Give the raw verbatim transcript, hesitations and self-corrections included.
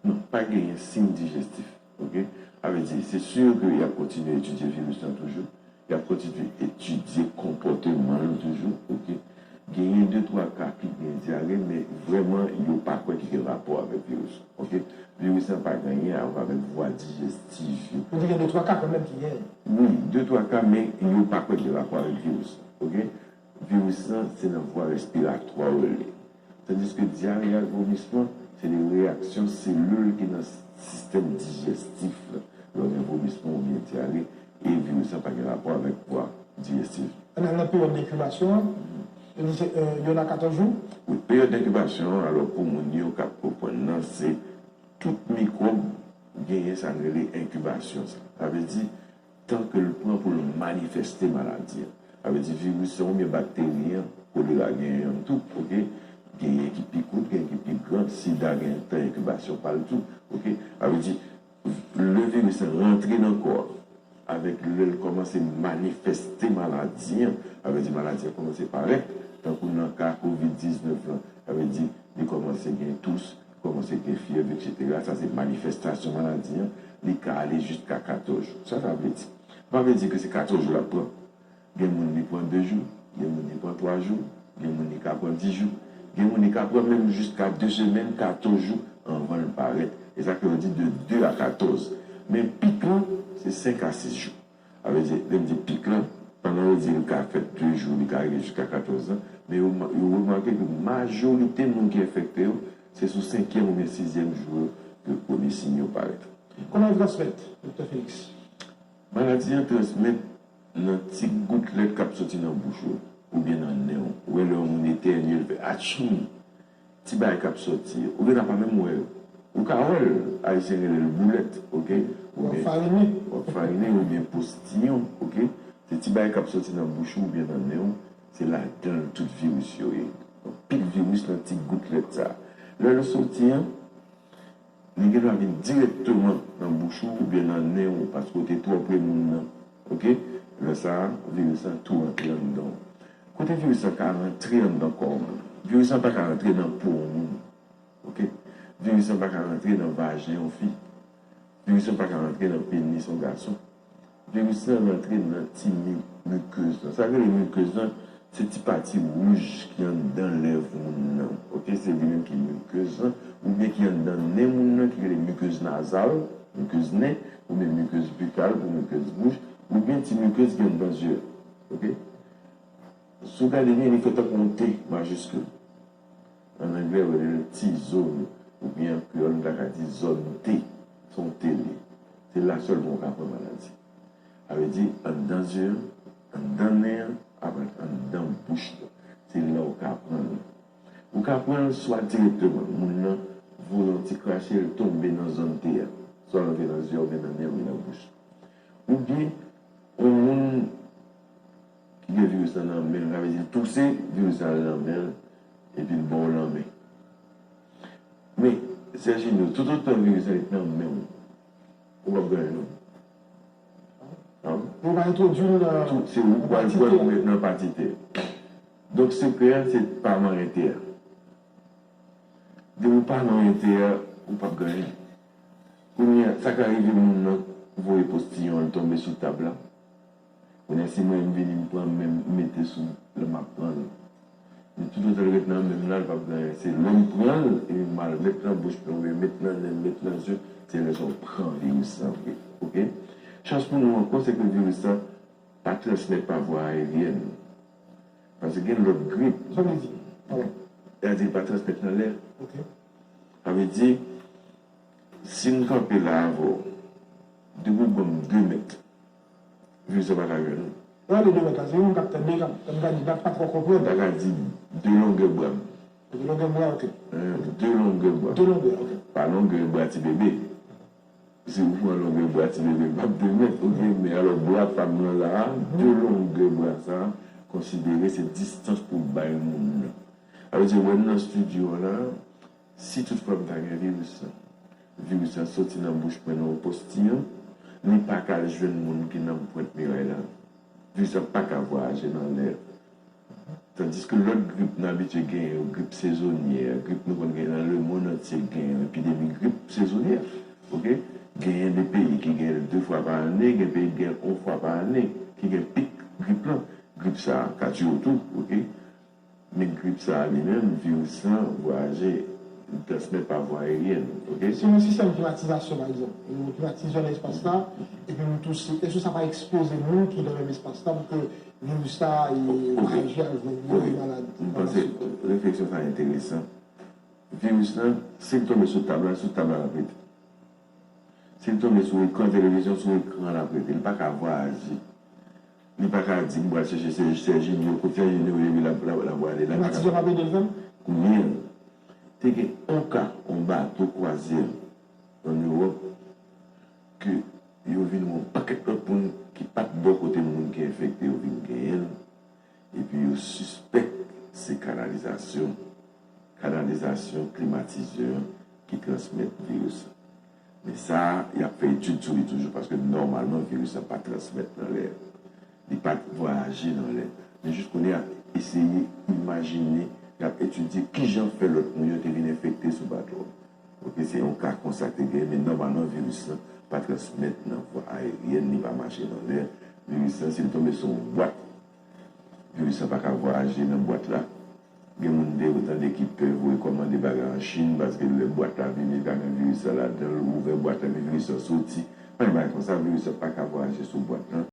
Non, pa genyen siy dijestif. Oke? Sa vle di, se si ke y ap kontinye etidye viris lan toujou, y ap kontinye etidye konpòteman l toujou. Oke? Genyen de twa ka ki gen dyare, men vrèman, yo pa kwè ki gen rapò avèk viris. Oke? Viris lan pa gen anyen a wè avèk vwa dijestiv yo. Men gen de twa ka kanmenm ki genyen. Wi, de twa ka, men yo pa kwè gen rapò avèk viris. Oke? Viris lan, se nan vwa respiratwa w li ye. Tandiske dyare ak vomisman, se de reyaksyon selil ki nan sistèm dijestif la. Lè w gen vomisman oubyen dyare, e viris lan pa gen rapò avèk vwa dijestif. Nan, nan peryòd enkibasyon an, li se, euh, yonn a katòz jou? Wi, peryòd enkibasyon an, alò, pou moun yo k ap konprann nan, se tout mikwòb genyen sa n rele enkibasyon sa. Sa vle di, tan ke l pran pou l manifeste maladi an. Sa vle di, viris lan oubyen bakteri an, kolera genyen l tou, oke? Genyen ki pi kout, genyen ki pi gran, sida gen tan enkibasyon pa l tou, oke? Sa vle di, lè viris lan rantre nan kò a, avèk lè l kòmanse manifeste maladi an, sa vle di maladi an kòmanse parèt, tankou nan ka kovid diznèf lan, sa vle di li kòmanse gen tous, kòmanse gen fyèv, etsetera. Sa se manifestasyon maladi an, li ka ale jiska katòz jou. Sa sa vle di? Sa pa vle di ke se katòz jou l ap pran. Gen moun li pran de jou, gen moun li pran twa jou, gen moun li ka pran dis jou, gen moun li ka pran menm jiska de semèn, katòz jou anvan l parèt. E sa ke yo di de de a katòz. Men pik lan, se senk a sis jou. Sa vle di, lè m di pik lan, pandan yo di l ka fè de jou, li ka rive jiska katòz lan, men yo, yo remake ke majorite moun ki enfekte yo, se sou senkyèm oubyen sizyèm jou yo ke premye siy yo parèt. Kòman l transmèt, Doktè Félix? Maladi an transmèt nan ti goutlèt k ap soti nan bouch ou, oubyen nan nen w. Ou wè lè yon moun etènye, l fè atchoum, ti bagay k ap soti, ou gentan pa menm wè yo. Ou ka wè l, Ayisyen rele l boulèt, oke? Ou ap farinen. W ap farinen oubyen postiyon, oke? Se ti bagay k ap soti nan bouch ou oubyen nan nen w, se ladan l tout viris yo ye. Anpil viris nan ti goutlèt sa a. Lè l soti an, li gen dwa vin dirèkteman nan bouch ou oubyen nan nen w paske w te twò pre moun nan. Oke? Lè sa a, viris lan tou rantre anndan w. Kote viris lan ka rantre anndan kò w? Viris lan pa ka rantre nan po yon moun. Oke? Viris lan pa ka rantre nan vajen yon fi. Viris lan pa ka rantre nan penis yon gason. Viris lan rantre nan ti mi-, mikez lan. Sa k rele mikez lan, se ti pati wouj ki anndan lèv moun nan. Oke, se li menm ki mikez lan, oubyen ki anndan nen moun nan, ki rele mikez nazal, mikez nen, oubyen mikez bikal pou mikez bouch, oubyen ti mikez ki anndan zye. Oke? Si w gade byen, li fè tankou yon T majiskil. An anglè, yo rele l T-zone, oubyen an kreyòl, nou ta ka di zòn T. Se yon T li ye. Se la sèlman w ka pran maladi. Sa vle di, anndan zye an, anndan nen an, apre anndan bouch lan. Se la w ka pran l. Ou ka pran l swa dirèkteman, moun nan voye yon ti krache, l tonbe nan zòn T a, swa l antre nan zye a, oubyen nan nen, oubyen nan bouch. Oubyen, yon moun ki gen viris lan nan men l, sa vle di l touse, viris lan al nan men l, epi l ba w lanmen. Men, Sergino, toutotan viris lan ret nan men w, ou p ap gen anyen non. An? Ou pa entwodui l nan... Tout, se ou k pral pran l pou met nan pati T. Donk, sekrè a, se pa manyen T a. Depi w pa manyen T a, ou p ap gen anyen. Kounye a, sa ka rive moun nan voye postiyon an, l tonbe sou tab la. Kounye a, si mwen m vini, m pran men m, m mete sou, lè m ap pran l. Men toutotan l ret nan men m la, l p ap gen anyen. Se lè m pran l, epi m al met nan bouch mwen, oubyen met nan nen, met nan zye, se lè sa w pran viris lan vre. Oke? Chans pou nou ankò, se ke viris lan pa transmèt pa vwa aeryèn. Paske gen lòt grip. Sa vle di? Pardon. Sa vle di li pa transmèt nan lè. Oke. Sa vle di, si m kanpe la avè w, depi w ban m de mèt, viris lan pa ka jwenn ou. Lè w di de mèt la, se yon moun k ap tande, k ap, m ka di, pa, pa twò konprann. M ta ka di de longè bra m. De longè bra, oke. Hein, de longè bra. De longè, oke. Pa longè bra ti bebe. Si w pran longè bra ti bebe, l p ap de mèt, oke, men alò bra pa m nan la a, de longè bra sa a, konsidere se distans pou w bay moun nan. Sa vle di, wè m nan estidyo an la a, si toutfwa m ta gen viris lan, viris lan soti nan bouch mwen nan yon postiyon, li pa ka al jwenn moun ki nan pwent miray la. Viris lan pa ka vwayaje nan lè. Tandiske lòt grip nou abitye genyen yo, grip sezonyè, grip nou konn genyen nan lemonn antye, genyen epidemi grip, sezonyè, oke? Genyen de peyi ki gen l de fwa pa ane, gen peyi ki gen l yon fwa pa ane, ki gen pik grip lan. Grip sa a ka tiye w tou, oke? Men grip sa a li menm, viris lan vwayaje, li transmèt pa vwa aeryèn, oke? Si nou sistèm klimatizasyon, pa egzanp, nou klimatize nan espas la, epi nou touse, èske sa pa ekspoze moun ki nan menm espas la pou ke viris la e aji al jwenn yo, e malad? M panse refleksyon sa a enteresan. Viris lan, si l tonbe sou tab la, sou tab la l ap rete. Si l tonbe sou ekran televizyon, sou ekran l ap rete. Li pa ka vwayaje. Li pa ka di, "M pral chèche Sè-, Serginio, kot Serginio ye, wi, l ap, l ap, l ap prale la." Li pa ka. Klimatizè p ap ede l fè l? Kounye a, te gen yon ka, yon bato kwazyè ann Ewòp, ke yo vin wè yon pakèt lòt moun ki pa t bò kote moun ki enfekte yo vin genyen l, epi yo sispèk se kanalizasyon, kanalizasyon klimatizè an ki transmèt viris lan. Men sa a, y ap fè etid sou li toujou, paske nòmalman, viris lan pa transmèt nan lè. Li pa vwayaje nan lè. Men jis kounye a, eseye imajine, y ap etidye kijan fè lòt moun yo te vin enfekte sou bato a. Oke, se yon ka konsa k te genyen, men nòmalman, viris lan pa transmèt nan vwa aeryèn, li pa mache nan lè. Viris lan, si l tonbe sou yon bwat, viris lan pa ka vwayaje nan bwat la. Gen moun te tande ki pè voye kòmande bagay an Chin, paske lè bwat la vini, li ka gen viris la ladan l, ou ouvè bwat la, epi viris lan soti. Men bagay konsa, viris lan pa ka vwayaje sou bwat lan.